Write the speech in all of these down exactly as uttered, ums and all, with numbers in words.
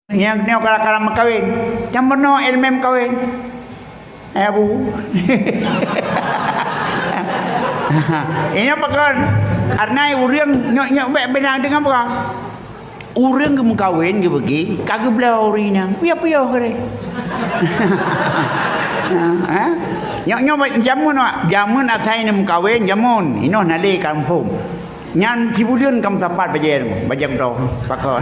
Nyang nyoe kala-kala meukawen. Nyang meunoe ileumèe meukawen. Eh, Abu. Inyoe pakon. Karena ureueng nyok-nyok bèk beunang deungon apa? Ureueng geumeukawen geubeuki, ka geubloe ureueng inong. Piôh-piôh keu deh. Ha? Nyok-nyok jameun, jameun asai neumeukawen, jameun. Inoe na lé kampông. Nyan sibuleuen ka meusapat bajèe, bajèe keudroe, pakon.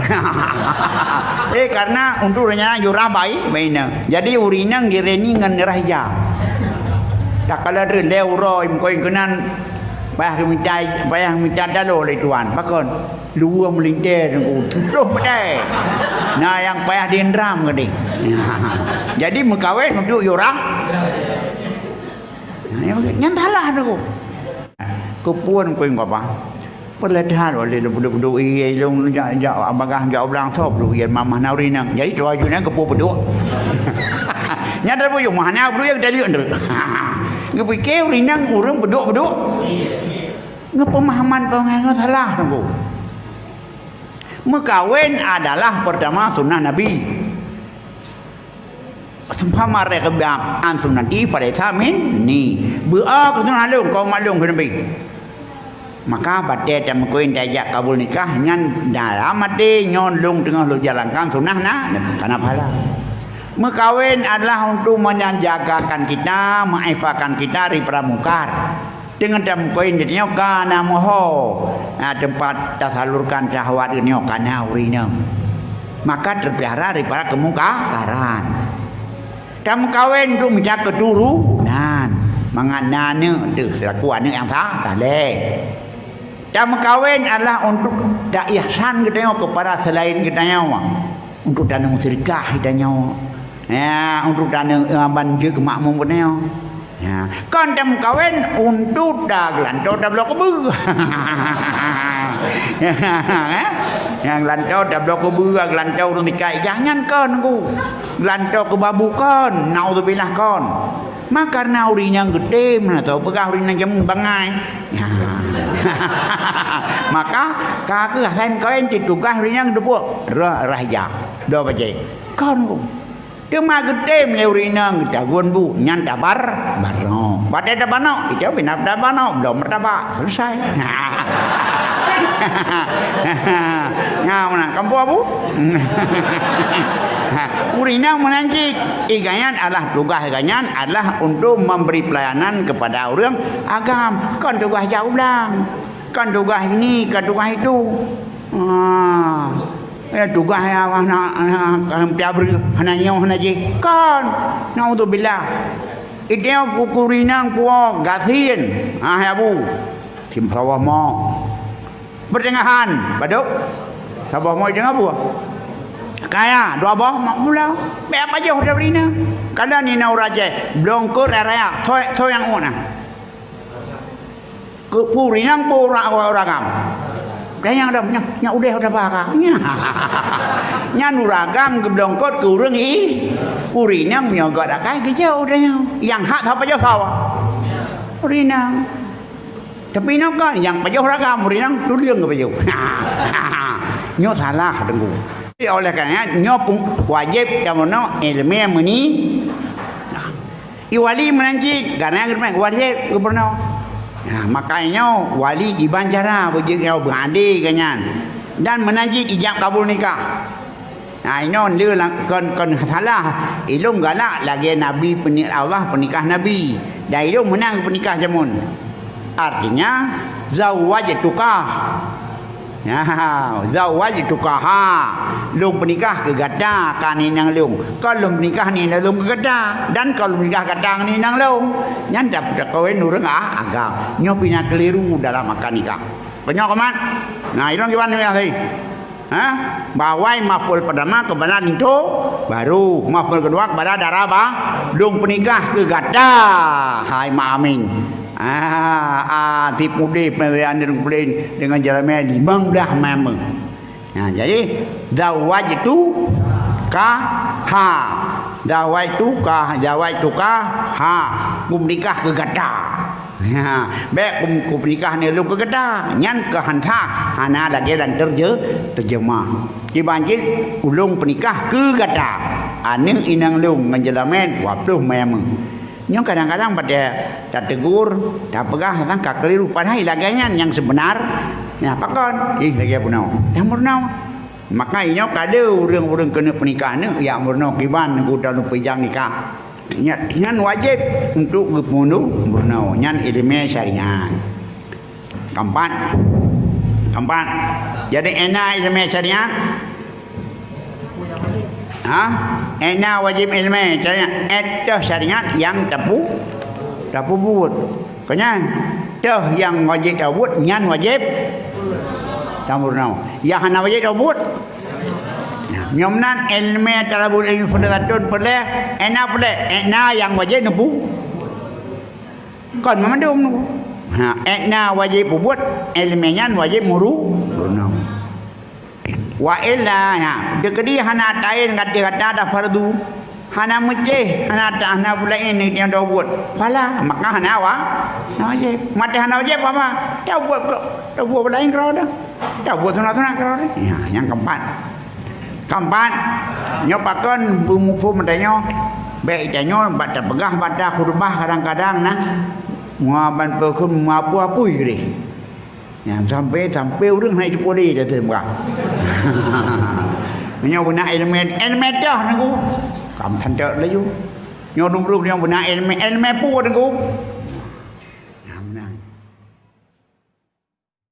Eh, karena untuk ureueng nyan jurah bai, bai na. Jadi, ureueng inong direni ngon rah ija. Takalon lé uroe, meukawen keunan, payah geumita, payah geumita daloe lé tuan. Pakon? Luweueng meulintèe teungku, tutoh peudeh. Na nyang payah diendram keudeh. Jadi, meukawen untuk jurah. Nyan salah teungku. Keupeue keu gobnyan? Peuleueh that oleh lôn peuduek-peuduek ié lôn jak, jak bagah jak u blang sôb duek ié mamah na ureueng inong. Jadi tuha jeuet nyan keupeue peuduek. Nyan dah buyueng mah na peuduek ié geutaleuek ndeuek. Geupike ureueng inong ureueng peuduek-peuduek. Ngeupeumahaman peumahaman salah teungku. Meukawen adalah peurtama sunnah Nabi. Seumpama rhakeubiang an sunnati falaisa minni. Beu-o keu sunnah lôn, kaum lôn kheun Nabi. Maka batèe tameukawen tajak kabul nikah nyan dalam até nyoe lôn teungoh lôn jalankan sunnah na, kana pahala. Meukawen adalah untuk menjagakan kita, meuifakan kita daripada mungkar. Teungoh tameukawen di tanyoe ka na meuho, na teumpat tasalurkan syahwat geutanyoe ka na ureueng inong. Maka teupiara daripada keumungkaran. Tameukawen untuk mita keuturonan, mangat na aneuk teuh seulaku aneuk nyang sa-, saleh. Tameukawen adalah untuk ta ihsan geutanyoe keupada seulaén geutanyoe, untuk taneuk seudeukah geutanyoe. Ya, untuk taneuk, eh, ban jeuet keu makmum geutanyoe. Ya, kon tameukawen untuk ta geulantoe tabloe keubeue. Ya, geulantoe tabloe keubeue, geulantoe ureueng tikai ijah nyan kon, Teungku. Geulantoe keu babu kon, naudzubillah kon. Maka na ureueng nyang geutem, na teupeugah ureueng nyang jameun bangai. Ya. Maka, ka keuh asai meukawen cit tugaih ureueng nyang teupeue, rah, rah ija, dua bajèe. Kon, Teungku. Teuma geutem lé ureueng inong geutagun bu, nyan tabar-, barnok. Watèe tabarnok, itu pih na tabarnok, bloe martabak, selesai. Nyan meunan, kampung Abu. Ureueng inong meunan cit, iganyan adalah tugaih iganyan adalah untuk memberi pelayanan kepada ureueng agam, kon tugaih jak u blang, kon tugaih ini, kon tugaih itu. Ah. Eh, tugaih awak na, na, na, tiap hari hana nyoe, hana jih. Kon. Naudzubillah. Idéh kuku rinang kuwoe gasien. Ha, hai Abu. Sim saboh mok. Beuteungahan, padub. Saboh mok idéh Abu. Kaya, dua boh mok pula. Bèk pajoh dari na. Kalau ni na urajai, blong kot raya, thoi, thoi nyang uek na. Keu puri nyang po ura-, uragam. Dan nyang dam, nyan, nyan udeh udah baka. Nyan uragam geublongkot keu ureueng i, puri nyang meunyoe gak dakai geujok udah nyan. Nyang hak haba pajoh sawa. Puri nyang. Tapi nyoe kan, nyang pajoh uragam, puri nyang tudeung geupajoh. Nyoe salah, Teungku. Oleh karena nyoe pun wajib kamoe ileumèe meuni. I wali meunan cit, karena geuteumé wali gubunur. Nah, makanya wali kiban cara beujeuet nyoe beuhadé keu nyan. Dan meunan cit ijab kabul nikah. Nah, inoe le kon, kon salah. Ilôn galak lagèe Nabi peuni-, Allah peunikah Nabi. Dan ilôn meunan peunikah jameun. Artinya, zawwajtuka. Ya, zawwajtukaha. Lôn peunikah keu gata ka ngon inong lôn. Kon lôn peunikah ngon inong lôn keu gata. Dan kon lôn peunikah gata ngon inong lôn. Nyan dap-, dap kawin ureueng a-, agam. Nyoe pih na keliru dalam akad nikah. Peunyoe komat. Nah, ilôn kiban nikah tadi. Ha? Bawai maf'ul pertama kepada linto baru. Maf'ul kedua kepada dara ba-, lôn peunikah keu gata, hai Mak Amin. Ah, ah, tipu deh pemberian dan kumpulin dengan jalan meh limong belas mama. Nah, jadi, zawajtukaha. Zawajtuka, zawajtukaha. Ku menikah keu gata. Ha, bèk ku, ku peunikah aneuk lôn keu gata. Nyan keuhandak, hana lagèe lam teurje-, teujeumah. Kiban cit ulôn peunikah keu gata. Aneuk inong lôn ngon Julaimé dua ploh manyameu. Nyoe kadang-kadang pada tategur, tapeugah, kadang ka keliru. Padahai lagèe nyan nyang sebenar. Nyan pakon? Ih, lagèe bunoe. Nyang meurunoe. Maka inyoe ka lheueh ureueng-ureueng keuneuk peunikah aneuk, jak meurunoe kiban ngon geutanyoe peujang nikah. Nya-, nyan wajéb untuk geupeubunoe meurunoe. Nyan ileumèe syariat. Keempat. Keempat. Jadi, ena ileumèe syariat. Ha? Ena wajéb ileumèe syariat. Etoh syariat nyang tapu-, tapeubuet. Keu nyan, toh nyang wajéb tabuet, nyan wajéb tameurunoe. Nyang hana wajéb tabuet. Nah, nyoe meunan ileumèe thalabul ilmi fardhatun peureulèe, ena peureulèe, ena nyang wajéb neubu-, kon mandum neubu-. Ha, ena wajéb peubuet, ileumèe nyan wajéb meuru-, meurunoe. Wa illa, ha, teukeudi hana taén gata-gata dah fardu. Hana meucéh, hana ta-, hana peulaén nyang tabuet. Fala, maka hana wa-, hana wajéb. Maté hana wajéb apa? Tabuet keu, tabuet peulaén keudroe dah. Tabuet sunat-sunat keudroe dah. Ya, nyang keempat. Keempat, nyoe pakon beumuphom tanyoe, bèk tanyoe bak tapeugah bak takhutubah kadang-kadang nah. Mua ban peukhum mua apui-apui keudéh. Nyang sampai, sampai ureueng hana jiteupeue lé, dah teuh muka. Meunyoe beuna ileumèe, ileumèe toh Teungku. Kam thantok laju. Nyoe dum ureueng nyang beuna ileumèe, ileumèe peue Teungku?